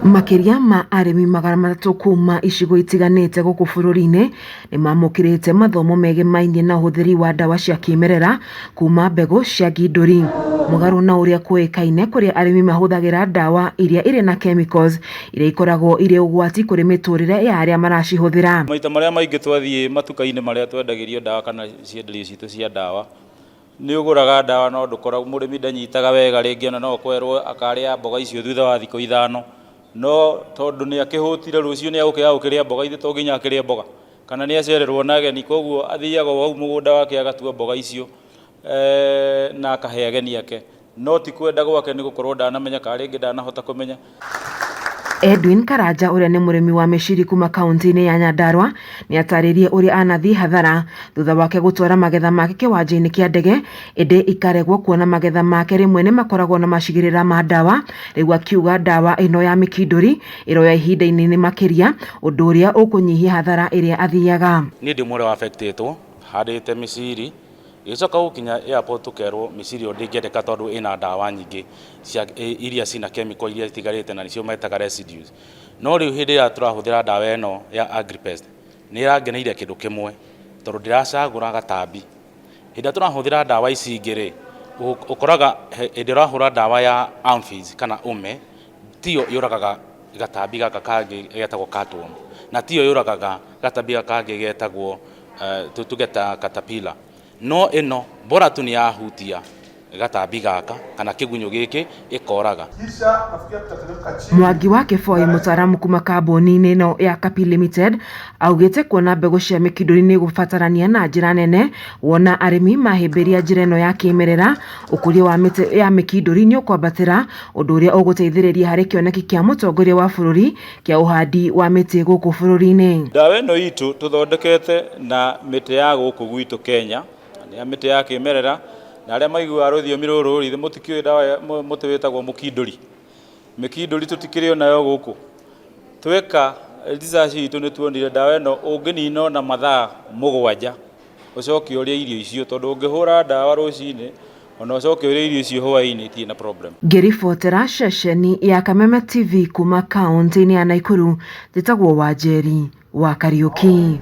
Makĩria ma arĩmi 300 kuma icigo itiganĩte gũkũ bũrũri-inĩ nĩmamũkĩrĩte mathomo megemainie na ũhũthĩri wa ndawa cia kĩmerera kuma mbegũ cia ngindũri. Mũgarũ na ũrĩa kũĩkaine kũrĩa arĩmi mahũthagĩra ndawa iria irĩ na chemicals iria ikoragwo irĩ ũgwati kũrĩ mĩtũrĩre ya arĩa maracihũthĩra. Maita marĩa maingĩ twathiĩ matuka-inĩ marĩa twendagĩrio ndawa kana cienderio citũ cia ndawa, nĩ ũgũraga ndawa no ndũkoragwo, mũrĩmi ndanyitaga wega, rĩngĩ ona no ũkwerwo akarĩa mboga icio thutha wa thikũ 5, no tondũ nĩ akĩhũtire rũciũ nĩ egũkĩaga gũkĩrĩa mboga, ithe to nginya akĩrĩe mboga, kana nĩ acererwo na ageni, koguo athiaga o hau mũgũnda wake agatua mboga icio na akahe ageni ake, no ti kwenda gwake nĩ gũkorwo ndanamenya kana rĩngĩ ndanahota kũmenya. Edwin Karanja ũrĩa nĩ mũrĩmi wa mĩciri kuma kaunti-inĩ ya Nyandarua nĩ atarĩrie ũrĩa anathiĩ hathara thutha wake gũtwara magetha make kĩwanja-inĩ kĩa ndege ĩndĩ ikaregwo kuona magetha make rĩmwe nĩ makoragwo na macigĩrĩra ma ndawa. Rĩu akiuga ndawa ĩno ya mĩkindũri ĩroya ihinda inene makĩria ũndũ ũrĩa ũkũnyihia hathara ĩrĩa athiaga. Niĩ ndĩ ũmwe ũrĩa wa-affectĩtwo handĩte mĩciri ĩgĩcoka gũkinya airport tũkerwo mĩciri ĩyo ndĩngĩendeka tondũ ĩna ndawa nyingĩ cia iria cina chemical iria itigarĩte na nĩcio metaga residues. No rĩu hĩndĩ ĩrĩa tũrahũthĩra ndawa ĩno ya Agripest nĩ ĩrangeneire kĩndũ kĩmwe tondũ ndĩracagũra gatambi. Hĩndĩ ĩrĩa tũrahũthĩra ndawa ici ingĩ rĩ, ũkoraga hĩndĩ ĩrĩa ũrahũra ndawa ya aphids kana ũme, tiyo yũragaga gatambi gaka kangĩ getagwo cutworm, na tiyo yũragaga gatambi gaka kangĩ getagwo tũgetaga caterpillar. No ĩno bora tu nĩ yahutia gatambi gaka kana kĩgunyũ gĩkĩ ĩkoraga. Mwangi wa Kĩboi mũtaaramu kuma kambuni-inĩ ĩno ya Kapi Limited augĩte kuona mbegũ cia mĩkindũri nĩ gũbatarania na njĩra nene wona arĩmi mahĩmbĩria njĩra ĩno ya kĩmerera ũkũria wa mĩtĩ ya mĩkindũri nĩ ũkwambatĩra ũndũ ũrĩa ũgũteithĩrĩria harĩ kĩoneki kĩa mũtongoria wa bũrũri kĩa ũhandi wa mĩtĩ gũkũ bũrũri-inĩ. Ndawa ĩno itũ tũthondekete na mĩtĩ ya gũkũ gwitũ Kenya, nĩ ya mĩtĩ ya kĩmerera, na arĩa maiguaga rũthiomi rũrũ rĩ, mũtikĩũĩ ndawa mũtĩ wĩtagwo mũkindũri. Mĩkindũri tũtikĩrĩ onayo gũkũ. Tweka research itũ nĩ tuonire ndawa ĩno ũngĩnina ona mathaa 7 ũcoke ũrĩe irio icio, tondũ ũngĩhũra ndawa rũcinĩ ona ũcoke ũrĩe irio icio hwaĩ-inĩ itirĩ na problem. Ngĩribotera ceceni ya Kameme TV kuma kaunti-inĩ ya Nakuru, njĩtagwo Wanjeri wa Kariũki.